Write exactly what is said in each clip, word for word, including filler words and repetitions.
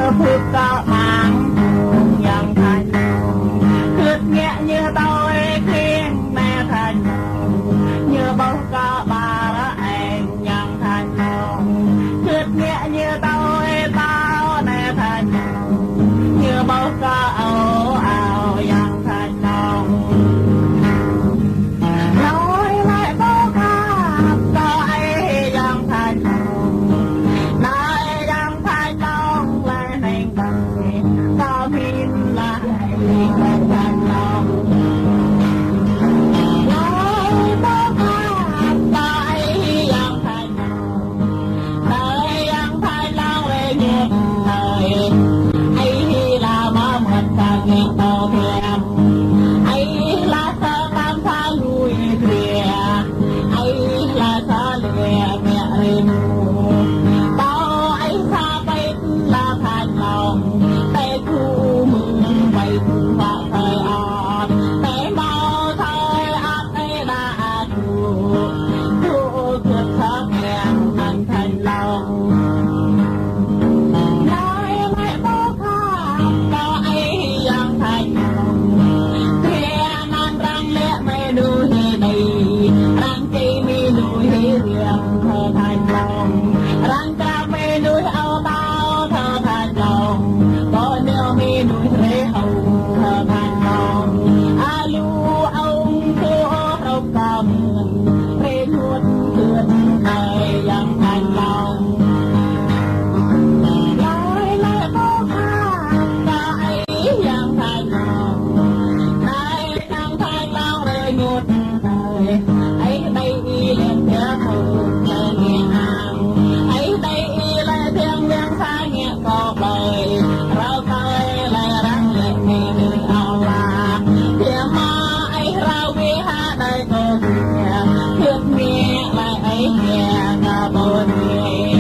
Phước kơ mang phung Yang Thánh Long. Khưt ngă ñu tui kiăng nê Thánh Long. Ñu ƀuh kơ ƀar eng Yang Thánh Long. Khưt ngă ñu tui tao nê Thánh Long. Ñu ƀuh kơ ao ao Yang Thánh Long. Nói lại bao khắp kơ ai Yang Thánh Long. Nói Yang Thánh Long, lại neng bằng kơ min là ai Yang Thánh Long. Nói bao khắp kơ ai Yang Thánh Long. Ai Yang Thánh Long lĕ ñu ai. Ai hi la ma mơ̆t sang ngek tao thiam. Ai la sa tam sa lui kria. Ai la sa lui mẹ rim. Tao ai sa pai la Thánh Long. Tê ku mưng pai ku sa sai ot. Tê mau sai ot tê đa ot. Tŭ kơt sa kiăng anăn Thánh Long. Nói mẹ bố khóc, có ai Yang Thánh Long. Thiê anăn răng lĕ mê nuih hê đei. Răng čê mê nuih hê riêng thơ Thánh Long. Răng ča mê nuih ao tao thơ Thánh Long. Có neo mê nuih rê hâu thơ Thánh Long. A lu ông tŭ hrŏm kơ mưn. Rê nuot kưt ai Yang Thánh Long. Lai lai bô ha, ta ai Yang Thánh Long. Ai Yang Thánh Long rê nuot ai. Ai đei i lĕ thiêng hô ai ngă ang. Ai đei i lĕ thiêng liăng sa ngă kơ ƀai. Rao kơ ai lĕ răng lĕ mê nuih ao la. Thiê ma ai rao wê ha đei kơ Khưt mĭ lai ai hia kơ ƀôn ni.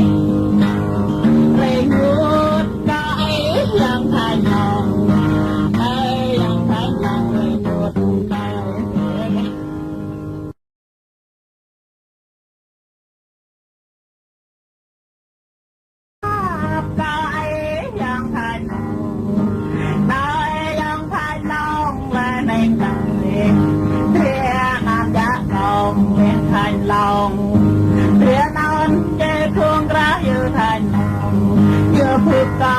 Rê ngŭt kơ ai Yang Thánh Long. Ai Yang Thánh Long rê ngŭt kơ ai. Kơ ai Yang Thánh Long. Ai Yang Thánh Long lĕ neng đăng lĕ. Thiê anăn djă kông lĕ Thánh Long. Thiê anăn čê khung krah yơh Thánh Long. Yơh phước kơ